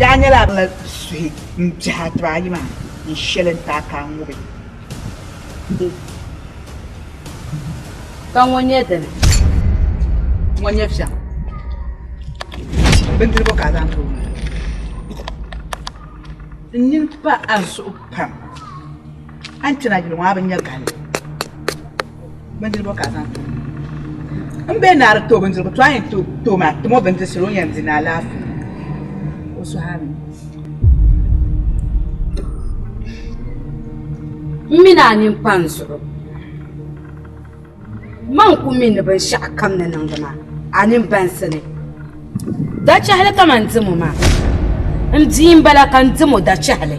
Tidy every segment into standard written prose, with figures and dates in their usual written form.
Yaa nyɛla a suhi m bihi a tiba ayi maa n shɛli n-ti a ka a ŋubi. Ka ŋɔ nyɛ dini? Ŋɔ nyɛ fiɛŋ. Bindirigu ka a zaŋ ti o maa. N nini pa a zuɣu pam. A ni kpɛna yili ŋɔ a bi nya galli. Bindirigu ka a zaŋ ti o. N bee ni a di ti o bindirigu to a yɛn ti o maa tim o bindiri shɛli o ni yɛn di ni alaafee. O suhu a mi. M mini a nini pa n zuɣu. Man ku mi ni binshɛɣu kam ni niŋdi maa, a nini bansi ni. Dachɛhili kaman dimo maa, m bia m-bala ka n dim o dachɛhili.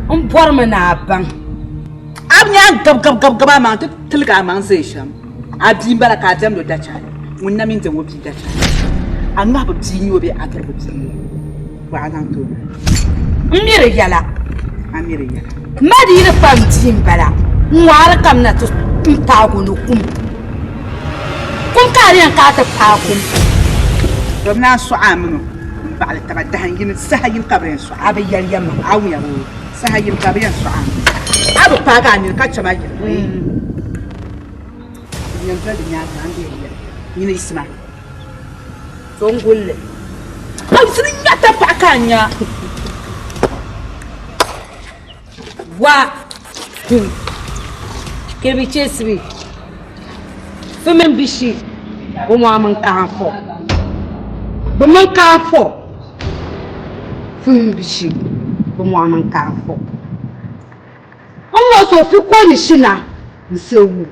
M bɔrimi ni a baŋ. A bi nya a ni gabigabigab a maŋ nti tiligi a maŋ zaya shɛm? A bia m-bala ka a diɛmdi o dachɛhili. Ŋun na mi n-diɛm o bia dachɛhili. A ŋahibu bia n-nyɛ o bee a biribu bia n-nyɛ o? Bɔ a zaŋ ti o maa? M mi di yɛla. A mi di yɛla. Ma di yi di pa m bia m-bala, n ŋwaari kamina ti m paag o ni kum. Kum ka a di yɛn ka a ti paai kum. Bɛ bi naan sɔɣi a min o m-baɣili taba dahin yini, saha yini ka bɛ yɛn sɔɣi a. A bi yɛli yɛlimaŋli. A wuya oo, saha yini ka bɛ yɛn sɔɣi a min o. A bi paagi a nini ka chɛ ma yili. N yɛn doli di nyaaŋa maa n-deei yɛli, Nyini yiɣisima. So n-guli li. A zini nya tapaɣa ka a nya. Wa kebi chesibi fi mini bishi bi mɔɣu mini kaanfɔ bi mini kaanfɔ fi mini bishi bi mɔɣu mini kaanfɔ n ŋɔ so fi ko ni shina n se wu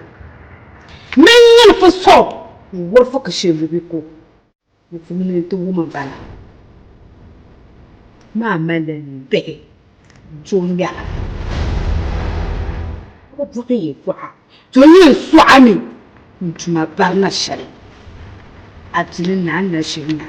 min nyini fi so n wuri fi kishiri bi ko. Ni puuni nti wum bala maa mali bihi n-tooi ŋmɛra o bɔri yɛltɔɣa to yɛn sɔɣimi n-tuma barina shɛli a pili ni a ni na ʒiri na.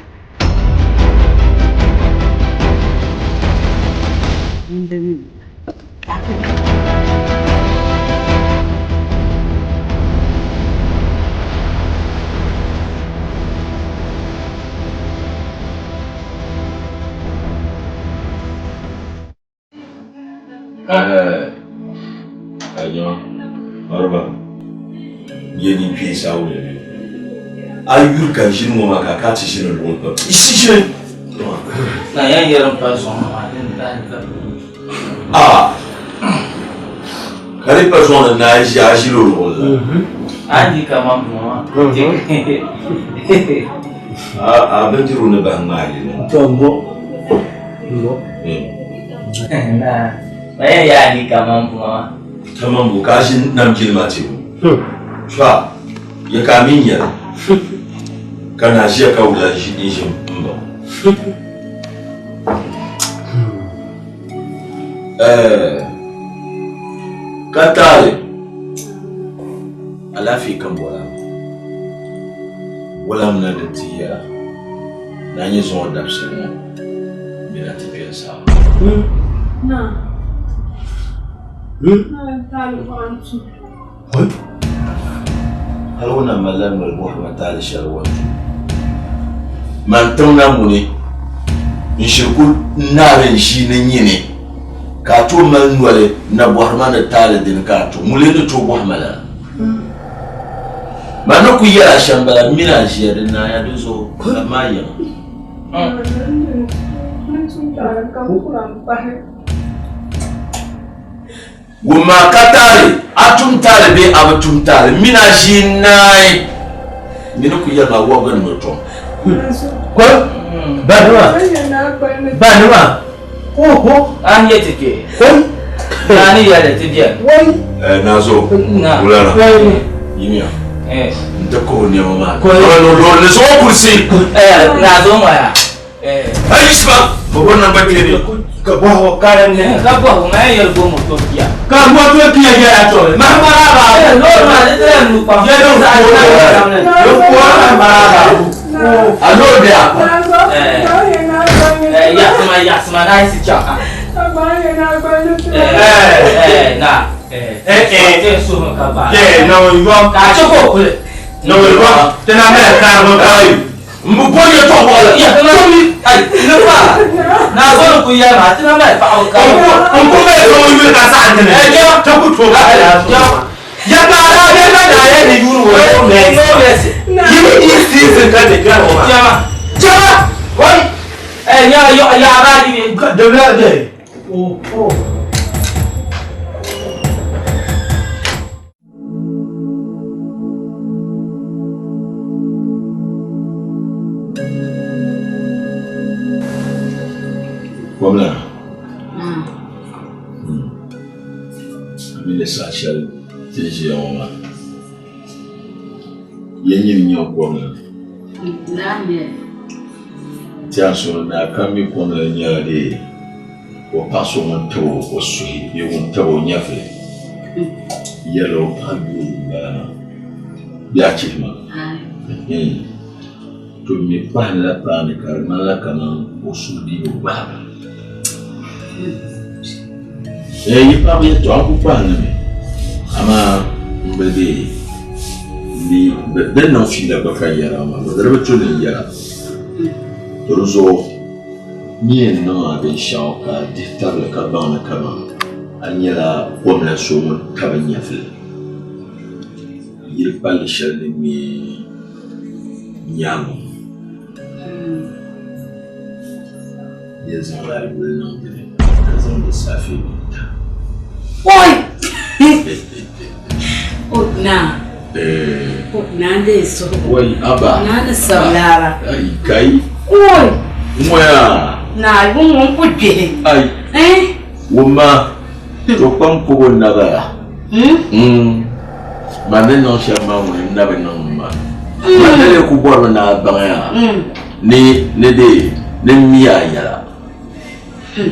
A yuri ka ʒini ŋɔ maa ka a ka ti ʒini luɣuli kam. Isi ʒini. Na yan yɛri n pa zuɣu maa din tahi ka. A ka di pa zuɣu ni naa ʒi a ʒili o luɣuli la. A di ka man buŋɔ maa. A bindirigu ni bahi ŋmaai li ni. To n bo. N bo. Na ma yan yaa ni ka man buŋɔ maa. Kaman bo ka a ʒi nam jilima tibu. Shua ya ka a mi nyɛli ka naa ʒiya ka wula n ʒi m ba. Ka taali alaafee ka bɔra bɔla mi na ni ti yɛla ni a nyɛ zuŋɔ dabisili ŋɔ bɛ na ti kpe n saha. Hali o na malila noli bɔhiri ma taali shɛli o ni tum. Man tiŋ na muni n shiri ku naari n ʒii ni nyini ka a tooi mali noli na bɔhiri ma ni taali dini ka a tum. Ŋun lee ni tooi bɔhi ma lala? Man ni ku yɛl a shɛm bala, m mini a ʒiya di naaya, di zuɣu ka m maa yiŋa. Wumma ka taali, a tum taali bee a bi tum taali, m mini a ʒii n-naai, m mi ni ku yɛli ma wɔbiga ni o tom. Ko, banima, banima, oho. A ni yɛ ti kpe. Koi. Naa ni yɛli ti biɛni. Wai. Eh, Nazo, Na. wulana, Wai. yimiya, Eh. n ti kuhi nɛma maa. Koi. Loori ni zuɣu kurisi. Eh, Nazo ŋɔ ya. Eh. Ayi yiɣisima, bɛ bɔri nangban kpeeni. Ka bɔhigu ka di ni. Ka bɔhigu maa yɛli bo moto bia. Ka moto bia yɛla tɔbi. Mahi mara ba. Eh, loori maa di tila nu kpam. Yɛli o ko ma mara ba. A loori bɛ a. Eh. Eh, ya. sima na yi si chaŋ a. Eh, na. Eh, eh, suhu ka ba. Eh, na o yɔm. Ka a chɛ ka o kuli. Na o yɔm. Ti na mali kaaribu ka. N bi bɔri yɛltɔɣa bɔɣili. Ya, ti na ni fa. Na zɔri ku yɛli ma, ti na mali paɣaba ka. N ku mali ka o yuli ka saɣim ti ni. Eh, jɛma. Ti ku tooi ka hali a Jɛma. Ya ka a daa bɛ ka daa yɛ ni yuuni o no mercy. No mercy. Yi ni di season ka ti kpɛri o maa. Jɛma. Jɛma. Wai. Eh, ya ya ya ba yi. Dabila de. Oh, oh. Komla. A mi ni saha shɛli ti ni ʒiya ŋɔ maa, ya nyini nya komla. Ti a so ni a kam mi komla nyɛla dee o paɣa so ŋun tabi o suhi bee ŋun tabi o nyɛvili yɛrila o paɣa yuuri m-bala maa bee a chihi ma? To mi kpahimla paani ka di ŋmanila kaman o suhu dii bi gbahi ba. Ee, yi paɣiba yɛtɔɣa n-ku kpahim li mi, amaa m bi deei m mi din niŋ fiila gba ka n yɛra maa, di bi tu ni n yɛra. To di zuɣu n ni yɛn niŋ a binshɛɣu ka a dihi tabili ka baŋ ni kaman a nyɛla komla so ŋun tabi nyɛvili yili palli shɛli ni ŋme nyaaŋa ŋɔ. Yɛn zaŋla a yuli niŋ di ni ka zaŋ lisaafi mi ta. Oi! O naa. O naa n-deei suhigu. Wai, aba. Naa ni sabilaara. Ai, kai. Oi! Ŋɔya. Naa, ŋun ŋun ku gbihi. Ai. Eh? Wumma, to kpam kubu nabaya. Hmm? Man ni niŋ shɛm maa ŋuni n na bi niŋ ma. Man ni lee ku bɔrimi ni a baŋya ni ni di ni m mi a yɛla.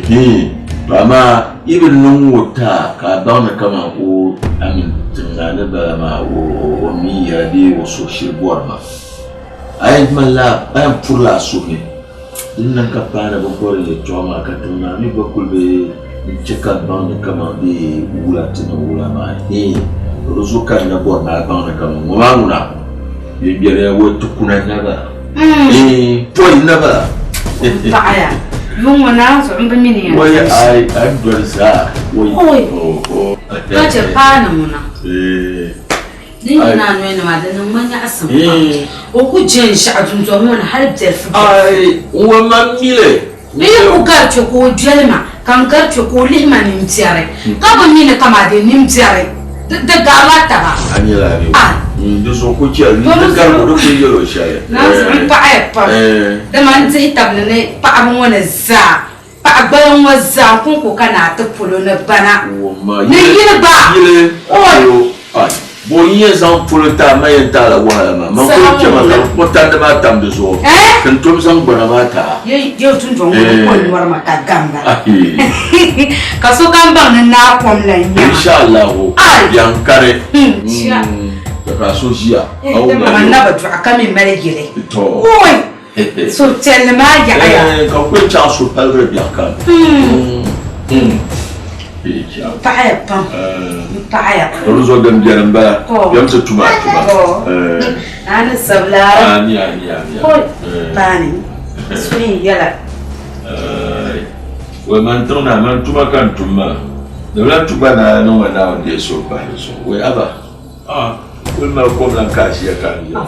Hii, to amaa yi bi niŋ ŋɔ ti a ka a baŋ ni kaman o a mini tiŋ naa ni bala maa o mi n yɛla bee o suhu shiri bɔri ma. A yɛn malila a yɛn purila a suhu ni. Din niŋ ka paana bi bɔri yɛltɔɣa maa ka tiŋ maa mi gba kuli bi n-che ka baŋ ni kaman bɛ wula ti niŋ wula maa hee di zuɣu ka n na bɔri ni a baŋ ni kaman ŋɔ maa ŋuna bɛ ŋmɛriya o ti kuna naba hee pɔi naba. N paɣiya yuŋ ŋɔ naan zuɣu m bi mi ni yɛn Wai ai a ni doli zaa wai Oi. oh Ka chɛ paana ŋuna. Eh. Din yina a noli ni maa, di niŋ ma nyaɣisim pam. O ku je n-shɛɣu dundɔŋ ŋɔ ni hal biɛlifu biɛlifu. Ai, n wa ma mi li. N yi ku gari kpe ka o doli ma, ka n gari kpe ka o lihi ma nimbiɛri, ka bi mi ni kaman di nimbiɛri di garila taba. A nyɛla a ni di zuɣu ku chɛ li, di garibu di ku yɛl o shɛli. Naanzuhi m paɣiya pam, dama n dihi tabili ni paɣiba ŋɔ ni zaa. Paɣa gbaliŋ ŋɔ zaa n-kɔŋko ka naa ti polo ni bana ni yili gba. Yili oi bo n yɛn zaŋ polo ti a ma yɛn taala wahala maa man kuli chɛma ka kpuɣi tandi maa tam di zuɣu ka n tom zaŋ gbana maa ti a. Yɛ dundɔŋ ŋɔ ni ko nyɔri ma ka gamda ka sokam baŋ ni naa kom la n-nyɛ ma. Insha Allahu biɛŋ kari ka so ʒiya. Dama man na bi dɔɣi ka mi mali yili. Oi! Suhupiɛlli maa yaɣiya. Ka kuli chaŋ suhupaligiri biɛɣu kam. Paɣiya pam. M paɣiya. Di zuɣu din beni m-bala. Bem ti tuma a tuma. A ni sabilaara. Ami ami ami. Paani. Suhi n yɛla. Wai man tiŋ naa man tuma ka n tum maa. Di bi lahi tu gba naa niŋ ma Naawuni deei suhu pahi di zuɣu. Wai aba. Kuli mali kom lan ka a ʒiya ka n yɛra.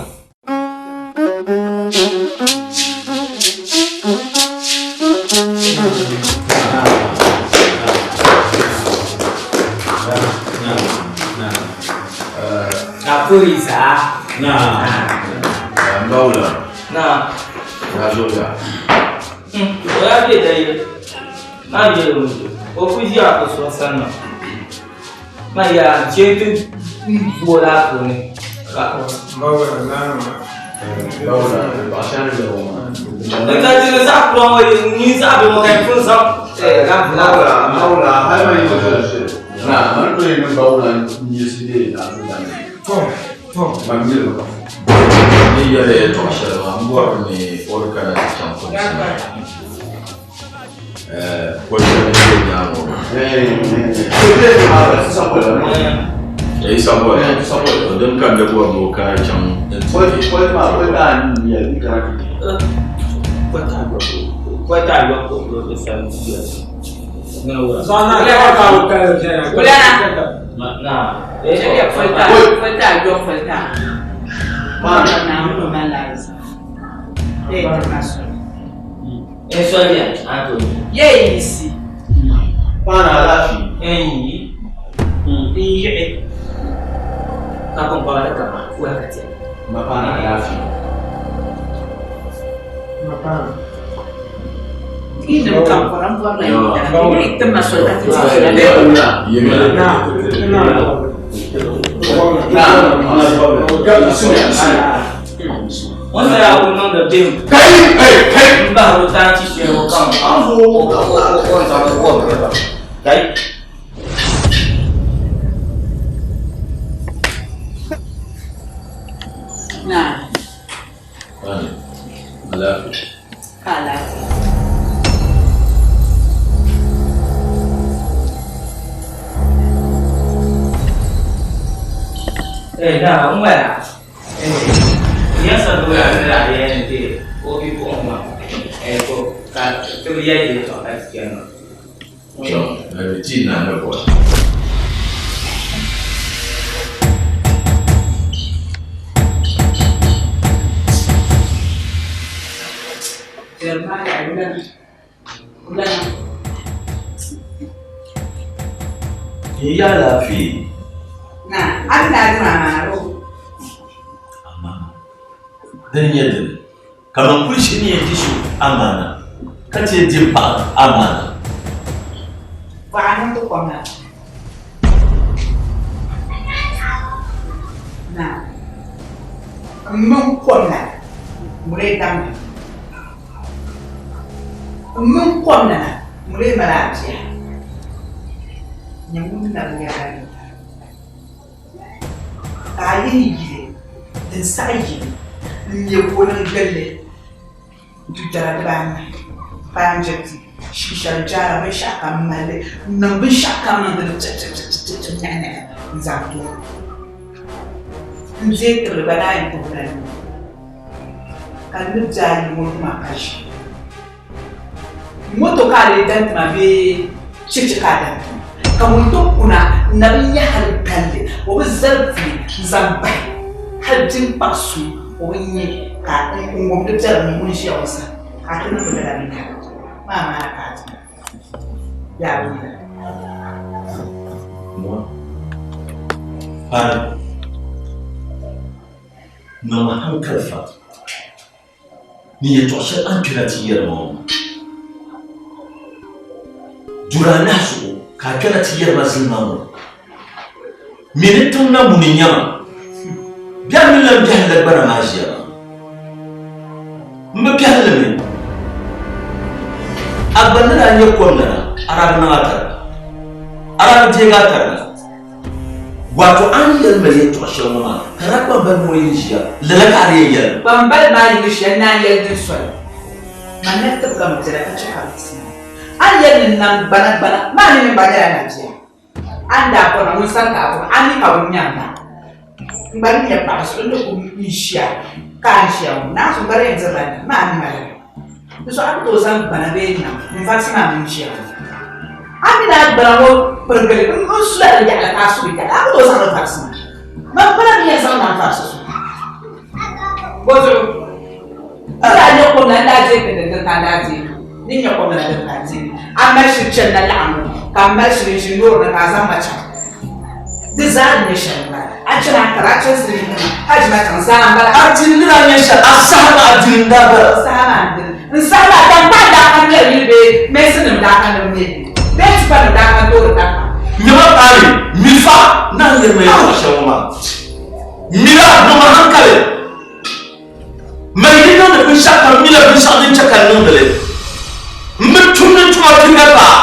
Apurisa. Na. Mbawula. Na. Na zoya. O ya be da yi. Ma ye o. O ku ji a ko so sanna. Ma ya che tu bola ko ni. Ka. Mbawula na. Mbawula. Ba shan da o ma. N ka ti zaɣ kura ŋɔ ni zaɣ bihi ŋɔ ka yi pun zaŋ Mbawula, mbawula, hali ma yi Na, man to yi mbawula n yisi de na na. To, to. Man mi ba. Ni yɛlɛ yɛltɔɣa shɛli maa n bɔri ni o di kana ti chaŋ polisi maa. Din ka bɛ bɔri ni o kana chaŋ Yeyisi. Paana alaafee. N yi n yiɣi ka pumpɔŋɔ ni kama wula ka ti. Ma paana alaafee. Ma paana. Nim kam kɔra n bɔrila yi dana yi ti ma soli ka ti ti Na. Na. O ni daa kuli niŋdi bihim Kai! Kai! Kai! n bahiri o taachi shɛli o kam o ni zaŋdi wɔbiri ba. Kai! Na. Paana alaafee. Ka alaafee. Eh, na, n wala. Eh, ya sa do ya na ya ni te o bi ko ma. Eh, ko ka to ya je to ka ti na. Chaŋ, ti na ni bɔri. Jeremiah ulana. Ulana. N yi alaafee. Na, a ti na di maa maa ro. Amaana. Dini nyɛ dini. Kaman kuli shee ni yɛn di so amaana ka ti yɛn di paɣa amaana. Paɣa niŋ ti kom na. Na. N mini kom na muli damdi. N mini kom na muli mali a bia. Nyɛ ŋun na bi nyɛ hali. Ka a yi ni yili din saɣi yili n-nyɛ gooni n-gilli dudara dibaanahi paanjɛti shiishɛli jaara binshɛɣu kam m-mali li n-niŋ binshɛɣu kam niŋ di ni piɛpiɛpiɛpiɛpiɛ nyahinyahi n-zaŋ ti o n-deei tibili gba naan yi gbubila nuu ka n ni be a yili ŋɔ maa ka ʒi moto ka a lee dan ti ma bee cheche ka a dan ti ma ka ŋun to kuna n na bi nya hali galli o bi zali puli n-zaŋ bahi hali biŋkpaɣ so o bi nya ka n wumdi biɛri ni ŋun ʒiya ŋɔ sani ka a ti niŋdi lala binyɛra maa maana ka a ti ma yaa bi nya. Paana niŋmi hankali fa ni yɛltɔɣa shɛli a ni kpɛna ti yɛri ma ŋɔ duri anahi zuɣu ka a kpɛna ti yɛri ma zilima ŋɔ mi ni tiŋ na muni nyama biɛri mi lan biɛhili la gbana maa ʒiya maa m bi biɛhili mi a gba ni daa nyɛ kom lana a daa bi niŋ a tariga a daa bi deegi a tariga Wato a ni yɛli ma yɛltɔɣa shɛli ŋɔ maa, ka daa kpambali ŋɔ yi ʒiya, lala ka a di yɛn yɛli. Kpambali maa yi ʒiya, n naan yɛli din soli. Man na tibigami biɛla ka chɛ ka bɛ ti ma. A ni yɛli ni n nam gbana gbana maa ni mini gba nyɛla nabia. A ni daa bɔri ma, ŋun sani ka a bɔri ma, a mi ka ŋun nya m ba. N gba ni nyɛ paɣa so n ni ku n-ʒiya ka a ni ʒiya ŋɔ, naa so n gba di yɛn dirila nam maa mi ma lala. Di zuɣu a ku tooi zaŋ gbana bee nam n-varisi maa mini ʒiya ŋɔ. A mi ni a gbana ŋɔ pirigili n sula di yaɣili ka a su di yaɣili, a ku tooi zaŋ li varisi ma. Man pala mi yɛn zaŋ nam varisi so. Bɔzuɣu n daa nya kom la n daa deei pindi din ka n daa deei ni nya kom la din ka n deei. A mali shiri chani na laɣim ŋɔ ka m mali shiri n-ʒi loori ni ka a zaŋ ma chaŋ. Di zaa ni nyɛ shɛli m-bala. A chani a kara, a chani silimiin tiŋa, ka ʒi ma chaŋ zaa m-bala. A dini ni daa nyɛ shɛli, a saha maa a dini n-daa bala. N saha maa n dini. N saha maa taŋkpaɣu daa ka mɛri yili bee mɛnsinima daa ka ni bɛ mɛ yili bee tipanima daa ka toori taŋkpaɣu. Nyama paali, mi fa naan yɛli ma yɛltɔɣa shɛli ŋɔ maa. Mira, niŋmi hankali. Mali yi niŋdi binshɛɣu kam mila binshɛɣu din chɛ ka n niŋdi li. M bi tumdi n tuma piriga paa.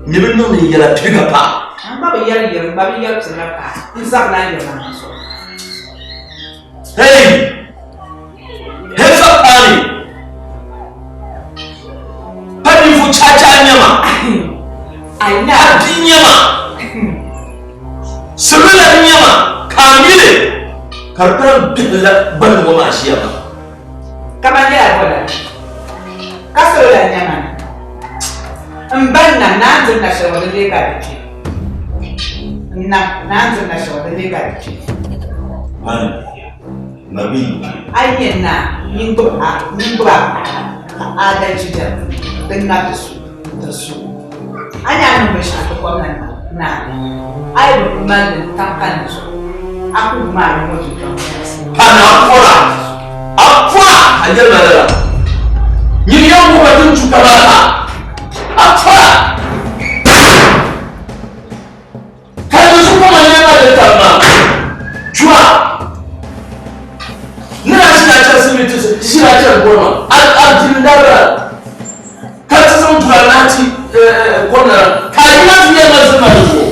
M mi bi niŋdi n yɛla piriga paa. M gba bi yɛri yɛri, m gba bi yɛri piriga paa. N zabila n yɛlimaŋli zuɣu. Hey! Heads up, Annie! Pa ninvuɣ chacha n-nyɛ ma. A bia nyɛma salo la nyɛma ka a mili ka di kpalim bihi la gbandi ŋɔ maa ʒiya maa. Kaman nyɛla bɔla ka salo la nyɛma n ba nam naan diri na shɛli ŋɔ di lee ka di kpe n nam naan diri na shɛli ŋɔ di lee ka di kpe. Mani ma bi yi kpe. A yi nyɛ naa nyin gbubi a nyin gbubi a paɣa ka adalchi beni din na ti su n-tiri su. A nya a niŋ binshɛɣu ti gomnanima naa, a yi bi mali li n-tam ka ni zuɣu, a ku wum a ni ŋɔ dundɔŋ nɛlisi. Pa ni a pɔra, a pɔra a yɛli ma lala. Nyini yɛn wuhi ma din tu kaman a, a pɔra. Ka di zuɣu ma nyɛ ma di tab maa jua ni na ʒina chɛri simiti ʒina chɛri bɔri ma a diri darira ka ti zaŋ dura na ti gomna ka a yina ti yɛli ma zilima di zuɣu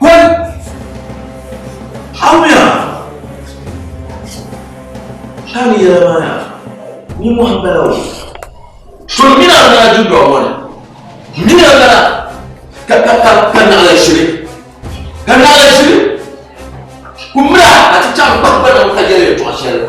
kɔli hawuya ka ni yɛla maa yaa ni mɔhi bala o to mina n daa dundɔŋ ŋɔ ni Mina n bala ka ka ka ka naɣila ʒiri ka naɣila ʒiri ku mira a ti chaŋ kpahi kpa na ka yɛli yɛltɔɣa shɛli.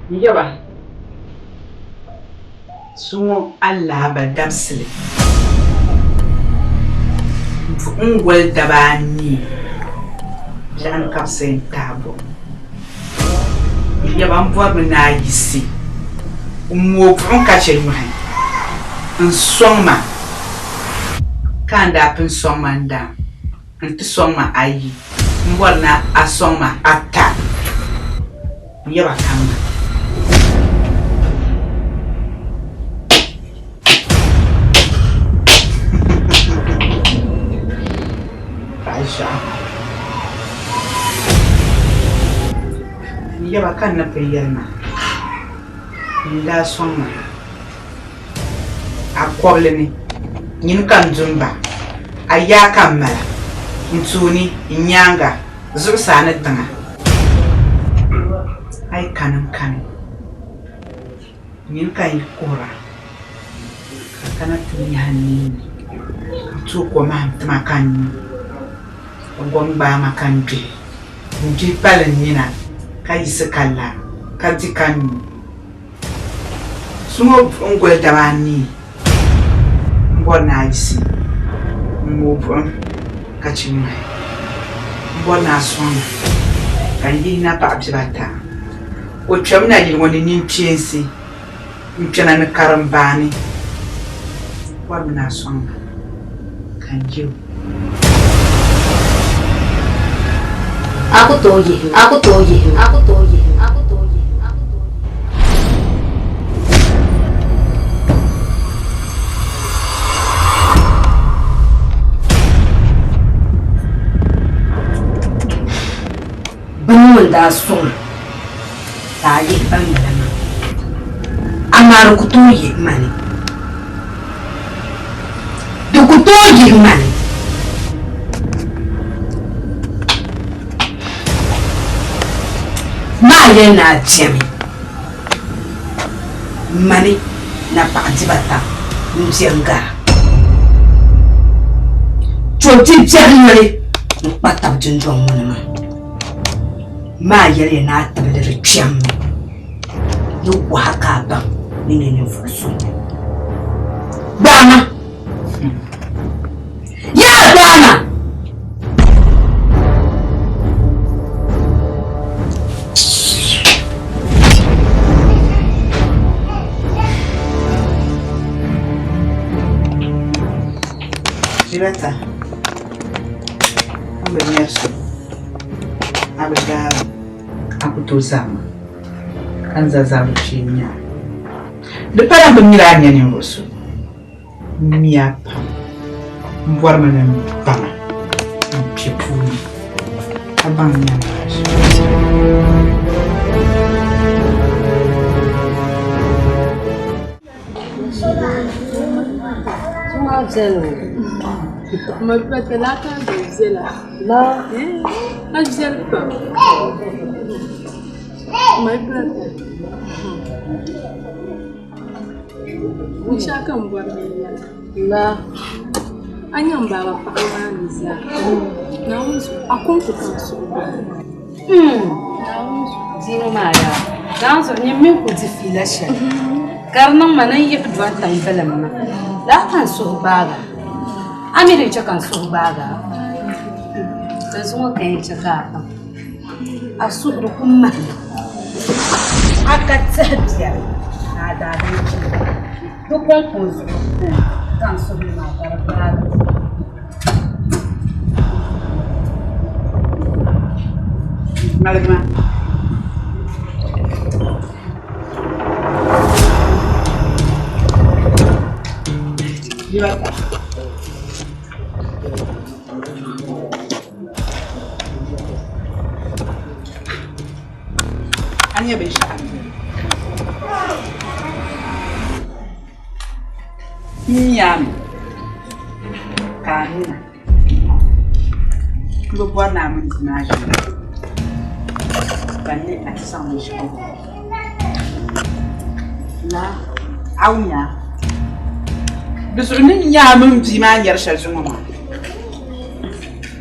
N yaba, zuŋɔ alahiba dabisili buɣim goli daba anii biɛɣuni ka bɛ sa yɛn taai buɣim. N yaba m bɔrimi ni a yiɣisi m-mooi buɣim ka chɛ nyɔhi n-sɔŋ ma ka a ni daa pun sɔŋ ma n-daŋ nti sɔŋ ma ayi, m bɔri ni a sɔŋ ma ata. N yaba kamina. Paɣa ʒiɛɣu. N yaba ka n ni pun yɛli maa, n daa sɔŋ ma. A kɔbili ni, nyini ka n du m-ba, a yaa ka m mala, n tooni, n nyaaŋa, zuɣusaa ni tiŋa. A yi kani n kani, nyini ka n yi kuhira, ka a kana ti nyahi n ninni, ka tooi komahim ti ma ka n nyu, ka gom gbaai ma ka n gbihi, n gbihi pali n nina, ka yiɣisi ka la, ka di ka nyu. Zuŋɔ buɣim goli daba anii m-bɔri ni a yiɣisi m-mooi buɣim ka chɛ nyɔhi. M bɔri ni a sɔŋ ma ka n yihi napaɣ biba ata. O kpɛmi na yili ŋɔ ni ninkpeensi n-kpɛna ni karimbaani. M bɔrimi ni a sɔŋ ma ka n je o. A ku tooi yihi ma. A ku tooi yihi ma. A ku tooi yihi ma. A ku tooi yihi ma. A ku tooi yihi ma. Bini ŋɔ n-daa sɔŋ ka a yihi ban bala maa, amaa di ku tooi yihi ma ni. Di ku tooi yihi ma ni. Maa yɛli ni a bemi mani napaɣ dibata m-beni gari chɔnti biɛri noli n-kpa tab dundɔŋ ŋɔ ni maa. Maa yɛliya ni a tibili di kpɛmmi ni wahi ka a baŋ ni nyɛ ninvuɣ so. Gbaama! Yaa gbaama! Jilata, n bi nyari so, a bi daari a ku tooi zahima ka n za zabiri kpee n-nya a. Di pala m bi miri a ni nya ninvuɣ so. M mi a pam. M bɔrimi ni m baŋ a n kpe puuni ka baŋ n nya maa shɛm. Viɛla o. Ma bata laa ka a viɛla. La. A viɛli pam. Ma bata. Binshɛɣu ka n bɔri ni n yɛli. La. A nya m baaba paɣa maa ni zaa. Naawuni zuɣu a kɔŋko ka n suhu bahi. Diini maa yaa. Naawuni zuɣu nyini mini ku di fiila shɛli ka di niŋ ma ni n yihi dɔni tiŋ bilim ma. Lala ka n suhu gbaagi a. A mi din chɛ ka n suhu gbaagi a? Di zuŋɔ ka yɛn chɛ ka a baŋ. A suhuri ku mahi ma. A ka tɛhi biɛri ni a daadam chɛ di kɔŋko zuɣu ka n suhu maa ka di gbaagi. Ŋmaligi maa. A nya binshɛɣu n beni. N nyami ka a nina n bi bɔri ni a mini bia maa ʒini ka n ni a ti zaŋ binshɛɣu naa a wumya di zuɣu ni nya a mini bia maa nyɛri shɛli zuŋɔ maa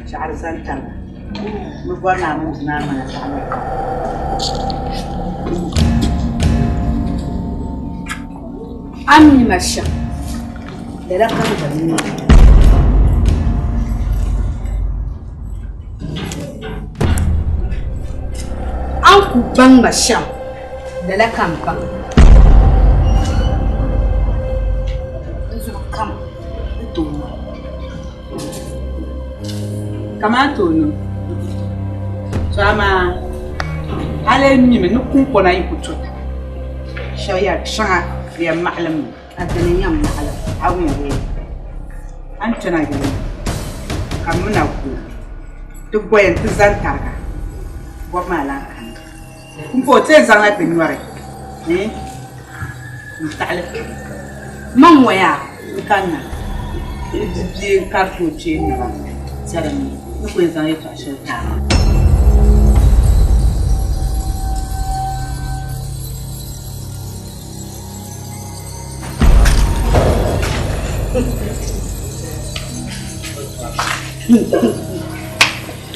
shɛɣu di zani tariga n bi bɔri ni a mini bia maa ŋmana zaɣ yini. A ni mi ma shɛm, lala ka n gba mi ma. A ni ku baŋ ma shɛm, lala ka n baŋ. N zuɣu kam ni tooi ma. Kamani tooni to amaa a lee mimi ni kuŋkɔna yi ku to taba shɛba yɛri shɛŋa di yɛn maɣilim mi. A dini yɛn maɣilim. A wum bee? A ni kpɛna yɛli ma ka m mi na kuna ti goya nti zani tariga bɔbu maa lan kani. Pumpɔŋɔ ti yɛn zaŋla ti nyɔri n-taɣili Man ŋɔ yaa? N kanna ni di bia n-kariti o kpee naba tɛri mi ni ku yɛn zaŋ yɛtɔɣ shɛli ti a maa.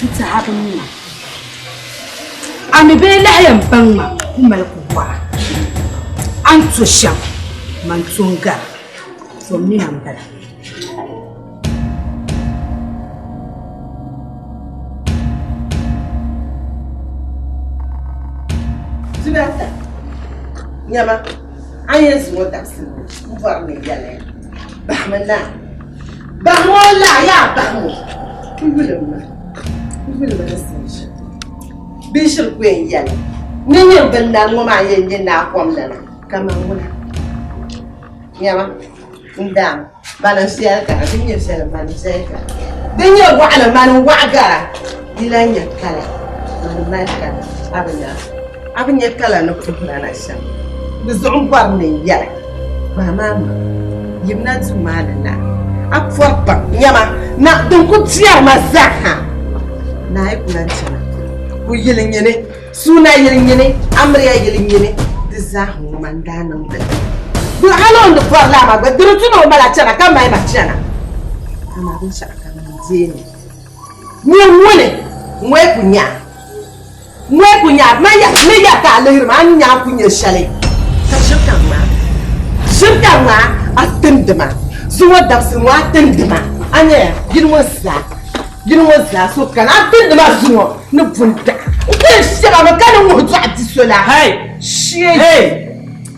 N tɛha bi mi ma. A mi bee lahi yɛn baŋ ma ku mali ku bɔra. A ni to shɛm, man to n-gari. Tom nina m-bala. Zubɛta, nyama, a ni yɛn zaŋ o dabisili ŋɔ m-bɔri ni yɛli ya, bahimi naa. Bahimi o laa, yaa bahimi o. N yuli m ma, n yuli ma ni sani shɛm. Binshiri ku yɛn yɛli ni nyini binnani ŋɔ maa yɛn nyɛ naa kom lana kaman ŋuna. Nyama, n daam, mani n-viɛli gara, din nyɛ viɛli mani n-viɛli gara, din nyɛ waɣila mani n-waɣa gara, di lan nyɛ kala, mani mali kala, a bi nya, a bi nya kala ni puhira na shɛm. Di zuɣu m bɔri ni n yɛli bahi maa ma, yimina duu maa ni na, a pɔri pam, nyama, na din ku biɛri ma zaa ha, naa yi ku lan chana, ku yili nyini, suuna yili nyini, amiliya yili nyini, di zaa ha ŋɔ ma n-daa niŋdi li. Di hal o ni di bɔri laa maa gba, di di tu ni o mali a chana ka mali ma chana. Amaa binshɛɣu ka n deei ni nyin ŋuni ŋɔ ku nya. Ŋɔ ku nya ma ya ni ya ka a lihiri ma a ni nya a ku nya shɛli ka ʒiri ka ŋmaa ʒiri ka ŋmaa a timdi ma zuŋɔ dabisili ŋɔ a timdi ma a nya ya yili ŋɔ zaa yili ŋɔ zaa so kani a timdi ma zuŋɔ ni buni daɣa n ku yɛn shɛba mi ka ni ŋuhi dɔɣi di so la Hey! shee Hey!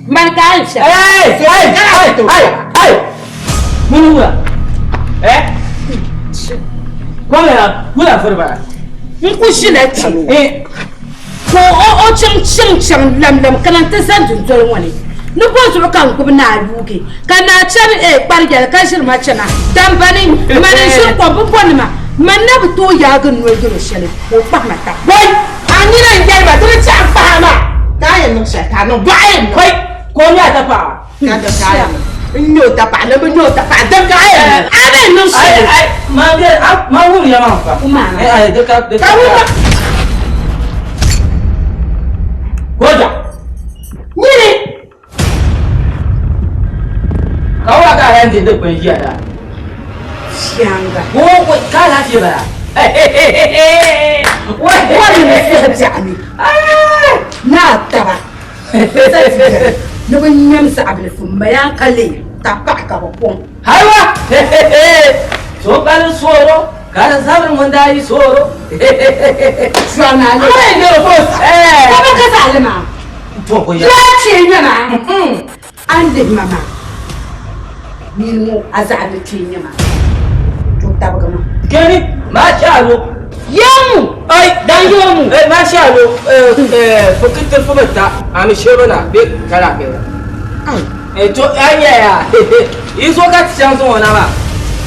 Mani ka a yɛn shɛba. Hey! Hey! Hey! Hey! Hey! Mini wula? Eh? Wula wula furi ba? N ku ʒila kpe. Eh. Ka o chaŋ chaŋ chaŋ lamlam kana nti zani dundoli ŋɔ ni. Ni bɔ zuɣu ka n gbubi naa yuugi ka naa chani eh kparigɛli ka ʒiri ma chana dambani mani n-ʒiri kom bi bɔnima mani na bi tooi yaagi n noli yɛl o shɛli ka o kpahi ma taba. Wai! A nina n-yɛli ma di ni chaɣi kpahi a maa ka a yɛn niŋ shɛli ka a niŋ bɔɣa yɛn niŋ. Wai! Ka o nyɛ a tapaɣa. Ka di ka a yɛn niŋ. N nyɛ o tapaɣa ni bi nyɛ o tapaɣa din ka a yɛn a bɛ niŋ shɛli. Ai ma bɛ ma wum ya maa fa. Kuma. Ai ai de ka de ka wum ma. Goja. Nyini. Ka wa ka yan de de kwen jiya da. Shianga. Ko ko ka la fi ba. Wa wa ni fi biɛɣu Na taba. Ni bi nyɛm zaɣabilifu m ma yaa ka lee tapaɣa ka bi pɔŋ. Haiwa! So kali soro, kali zabiri ŋun daa yi soro. Sɔŋ a lee. Ai, ne ko. Eh. Ka bi ka zaɣili maa. To ko ya. Yaa chɛ nyɛ maa. A ni lihi ma maa. Nini ŋɔ a zaɣili chɛ nyɛ maa. To tabigi ma. Keni, ma shalo. Yɛmu. Ai, dan yɛmu. Eh, ma shalo. Eh, eh, fukitir fumita. Ami shebana be kala ke. Ai. Eh, to anya ya. Izo ka ti chaŋ zuŋɔ na maa.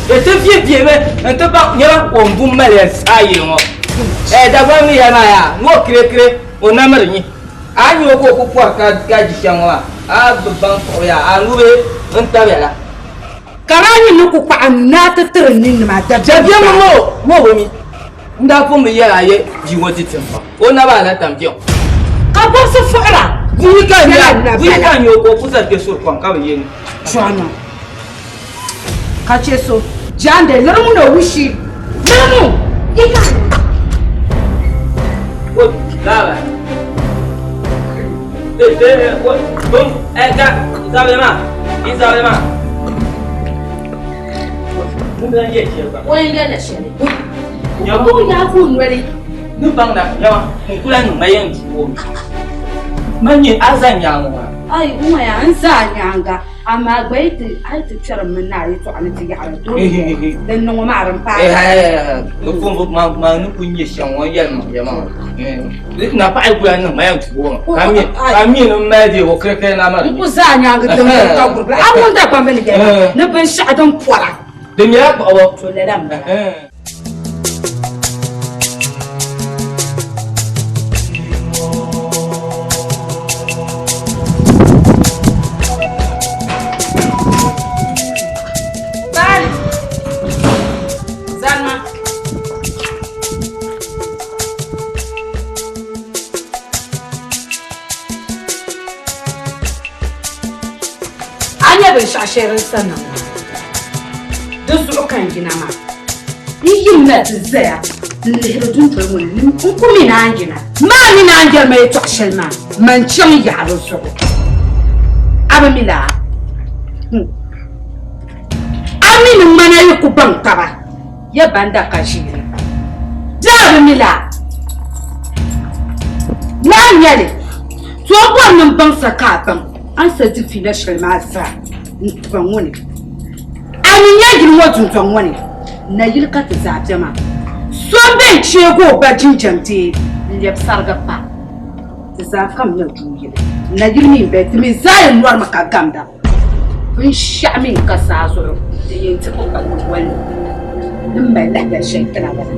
E ti vie vie me n ti baŋ nyɛla o n bu mali ya saa yi ŋɔ. Eh, Dagbaŋ mi ya maa ya ŋɔ kire kire o namiri nyi. A nyo ka o ku pɔri ka ka ji shɛm ŋɔ maa a bi baŋ kpuɣi ya a nube n tabiya la. Ka daa nyɛ ni ku kpaɣi n naa ti tiri n ninni maa dabiɛm Dabiɛm ŋɔ ŋɔ bi mi. N daa pun bi yɛli a ye bia ŋɔ ti tim pam. O naba a na tam biɛŋ. Ka bɔbisi fuɣira. Buyi ka Nyɛla nya, buyi ka nya o ka o ku zali kpe suri kom ka bi ye ni. Chɔna. Ka che so jaande liri ŋun o wushi. Liri ŋun! Yi ka. O laba. Eh eh o bum eh ka zabili maa. Yi zabili maa. Ŋun bi lan ye shɛli gba. O yɛn yɛlila shɛli. Nyama. O yaa ka o noli. Ni baŋ na nyama n kula niŋ ma yɛn tuui o mi. Man nyɛ a za nyaaŋa ŋɔ. Ai ŋɔ yaa n za a nyaaŋa amaa gba yi ti a yi ti kpɛri m mini a yɛtɔɣa ni ti yaɣiri doo din niŋ o maa din paai. Ni pun ma ma ni pun nyɛ shɛm ŋɔ yɛli ma yɛma ŋɔ na paɣa yi kula niŋ ma yɛn tuui o mi ka mi ka mi ni mali deei o kirikiri na ma N ku za a nyaaŋa din din ka guribila a ŋun Dagbamb ni yɛli ni binshɛɣu din pɔra. Di nyɛla kpuɣibu. To lala m-bala. Bari. Zalma. A nya binshɛɣu shɛli din sa niŋ maa, di zuɣu ka n yina maa. N yimina ti zaya n-lihiri dundoli ŋɔ ni n ku mi naan yina. Maa mi naan yɛli ma yɛtɔɣ shɛli maa, man chaŋ yaɣi di zuɣu. A bi mi laa? A mi ni ŋmana yi ku baŋ taba, ya banda ka ʒiiri. Di a bi mi laa? Laa n-nyɛ li, ti o bɔri ni m baŋ sa ka a baŋ a ni sa di fiila shɛli maa zaa n-tiba ŋɔ ni. A ni nya yili ŋɔ dundɔŋ ŋɔ ni, nayili ka ti zaa be maa. So m-be n-cheeg o ba jinjam dee n-lɛbi sariga pa. Ti zaa kamina duu yili. Nayili mi m-be, ti mi zaa yɛn nɔrimi ka gamda. Binshɛɣu mi n-ka saa zuɣu din yɛn ti o ka wali ni mali lahibali shɛli ti na bala.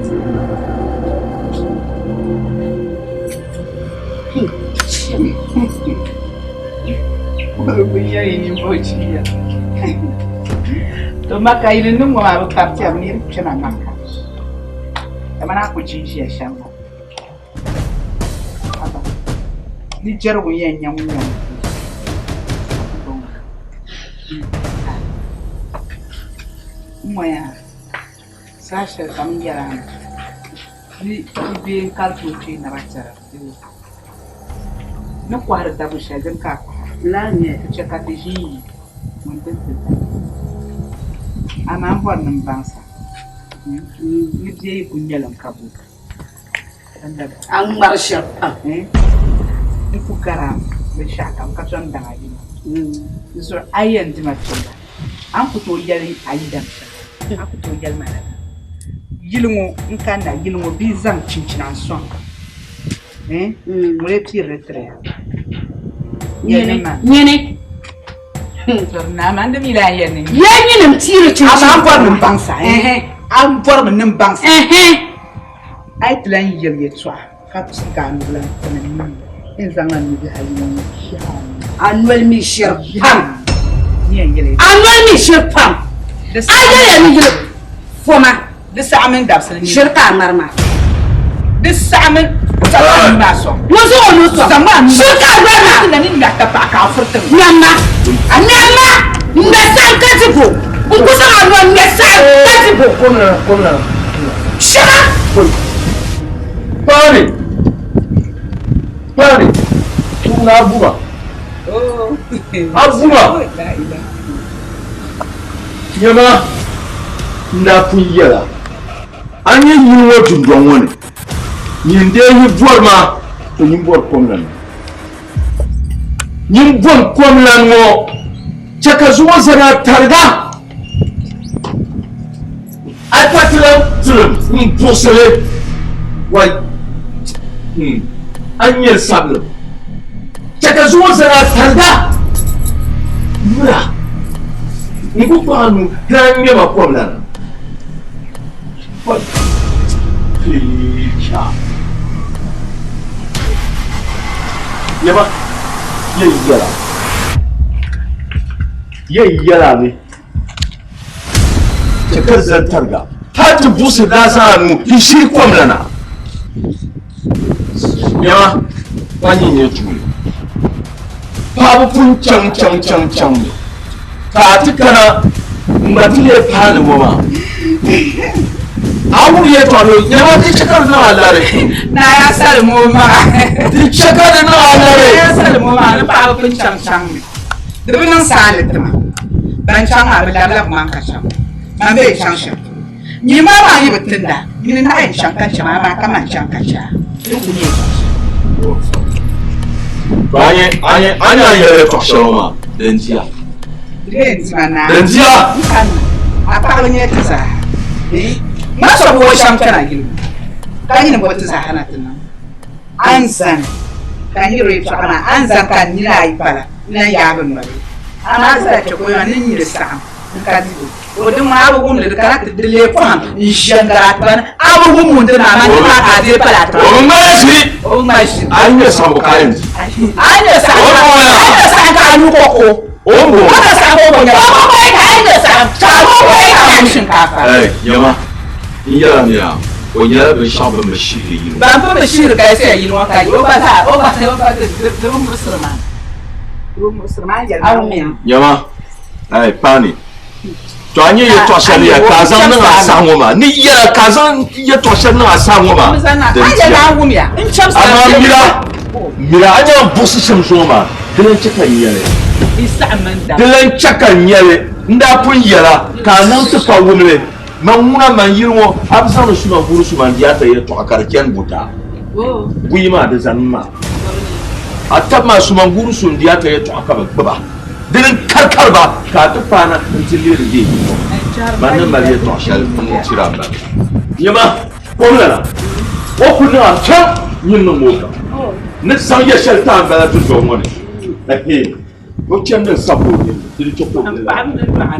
To maka yili ni ŋɔ maa bi kpabi tiɛm niriba kpɛma maka kamani a ku ʒi ʒiya shɛm la ni jɛrigu n yɛn nyɛ ŋun nyɛ ŋun n ŋɔ yaa saha shɛli kam n yɛla ni bɛ n kariti o kpee naba tɛra ni kɔhiri dagu shɛli din ka a kɔhira Lala n-nyɛ li. Di chɛ ka ti ʒi n-yi ŋun ti ti da. Amaa m bɔri ni m baŋ sa ni bɛ yi kul nyɛli n ka bo A ni ŋmari shɛli pam. N ku gari a binshɛɣukam ka tom daŋ a yino. Di zuɣu a yi yɛn di ma fiila, a ni ku tooi yɛli a yidana shɛm, a ku tooi yɛli ma lala. Yili ŋɔ n kanna yili ŋɔ bia zaŋ chinchina n-sɔŋ ŋun lee piiri li tiri ya. Nyini. Ya nyini m-piiri chinchina. Amaa m bɔri ni m baŋ sa. A bɔrimi ni m baŋ sa. A yi ti lan yɛli yɛtɔɣa ka piigi a nubila n-tim n nuu ni, n ni zaŋla n nubihi ayi ŋɔ n-chihi a nuu. A noli mi shiri pam. A noli mi shiri pam. A yɛliya ni yili foma. Di saɣa mini dabisili nini. Shiri ka a ŋmari maa. Di saɣa mini zaŋ a nuu maa sɔŋ. Ŋun zaŋ o nuu sɔŋ. Zaŋ a nuu Shiri ka a ŋmari maa. Ti na ni ŋmɛri ka paɣa ka a furi tiŋ. Ŋmɛma. Ŋmɛma. Ŋmɛ saɣim ka di bo. N ku zaŋ a noli ŋmɛ saɣim ka di bo. Komlana, komlana. Shɛba. Paani. Paani. Tuuna a buma. A buma. Nyama, n daa pun yɛla, a ni yɛn yili ŋɔ dundɔŋ ŋɔ ni, nyin dee yi bɔri ma, to nyin bɔri kom lan ŋɔ. Nyin bom kom lan ŋɔ, chɛ ka zuŋɔ zani a tariga. A pa ti lan tilim m-buɣisi li, wai, a ni nyɛ sabilim. Chɛ ka zuŋɔ zani a tariga. Mira, n ku kpaŋ a nuu ti lan ŋme ma kom la na. Wai, Fiicha. Nyama, yɛn yɛla, yɛn yɛla ni. Chɛ ka zani tariga hal ti buɣisi daa zaŋ a nuu n-shiri kom la na. Nyama, pa nyin nyɛ tuuli. Paɣibu pun chaŋ chaŋ chaŋ chaŋ mi, ka a ti kana m-ba ti leei paani ŋɔ maa. A wum yɛtɔɣa ni nyama di chɛ ka di niŋ a lari. Naa ya salim o maa. Di chɛ ka di niŋ a lari. Naa ya salim o maa ni paɣibu pun chaŋ chaŋ mi. Di bi niŋ saali ti ma. Ban chaŋ maa, bɛ labila bɛ maŋ ka chaŋ. Man bee n-chaŋ shɛm polo. Nyini maa maa yi bi tinda, nyini naɣ yɛn chaŋ ka chɛ ma, amaa ka man chaŋ ka chɛ a, di ku nyɛ yɛltɔɣ shɛli. To a nya a nya a ni a yɛli yɛltɔɣ shɛli ŋɔ maa, din diya. Di bee n-di ma naa. Din diya. N kanna, a paɣiba nyɛ ti zaa. Ma so bi o shɛm chana yiligu, ka nyini bo ti zaa na ti niŋ. A ni zani ka n yiri yɛtɔɣa maa, a ni zani ka n nina ayi pala n-lan yaai bɛ noli. Amaa zaa chɛ ka o yɛma ni n nyili saɣim n-ka di o. O di ŋuna a bi wumdi di kana ti di lee pɔhim n-ʒe n-gari a tiba ni a bi wum ŋun di maa, amaa di maa ka a deei pala a tiba. O bi ŋmala ʒiri. O bi ŋma ʒiri. A yi nya saɣimbu ka a yɛn di. A yi nya saɣim ka a yi nya saɣim ka a nuu kɔk o. O ni bɔŋɔ. O ni saɣim o bɔ nyɛla. O bi bɔi ka a yi nya saɣim ka a nuu bɔi ka a ŋum shinkaafa. Ɛɛ, nyama. N yɛla mi a, o nyɛla binshɛɣu bɛ ni bi shihiri yino. Ban pun bi shihiri galisiya yino ŋɔ ka yi o gba zaa, o gba, o gba di, di, di bi muɣisiri ma. Di bi muɣisiri ma, a ni yɛli ma wumya. Nyama, ai, paani. To a nya yɛtɔɣ shɛli ya ka a zaŋ niŋ a saha ŋɔ maa? Ni yɛla ka a zaŋ yɛtɔɣ shɛli niŋ a saha ŋɔ maa? Din tiya. Amaa mira, mira, a nya n buɣisi shɛm zuŋɔ maa, di lan chɛ ka n nya li. Di lan chɛ ka n nya li. N daa pun yɛla ka a niŋ ti pa wum li. Man ŋuna man yili ŋɔ, a bi zaŋdi suma guuri suma n-di a ta yɛtɔɣa ka di chani buta. Buyi maa di zanimi maa. A tab maa suma guuri so n-di a ta yɛtɔɣa ka bi gbuba. Dini n-karikari ba ka a ti paana nti leeri bɛ yili ŋɔ. Man ni mali yɛtɔɣ shɛli n-tiri a m-bala. Nyama, kom lana, o ku niŋ a chaŋ nyin niŋm o kam. N ni zaŋ ya shɛli ti a m-bala dundɔŋ ŋɔ ni. Ɛhee! O chandi n sabi o nini di chɛ ka o be lala.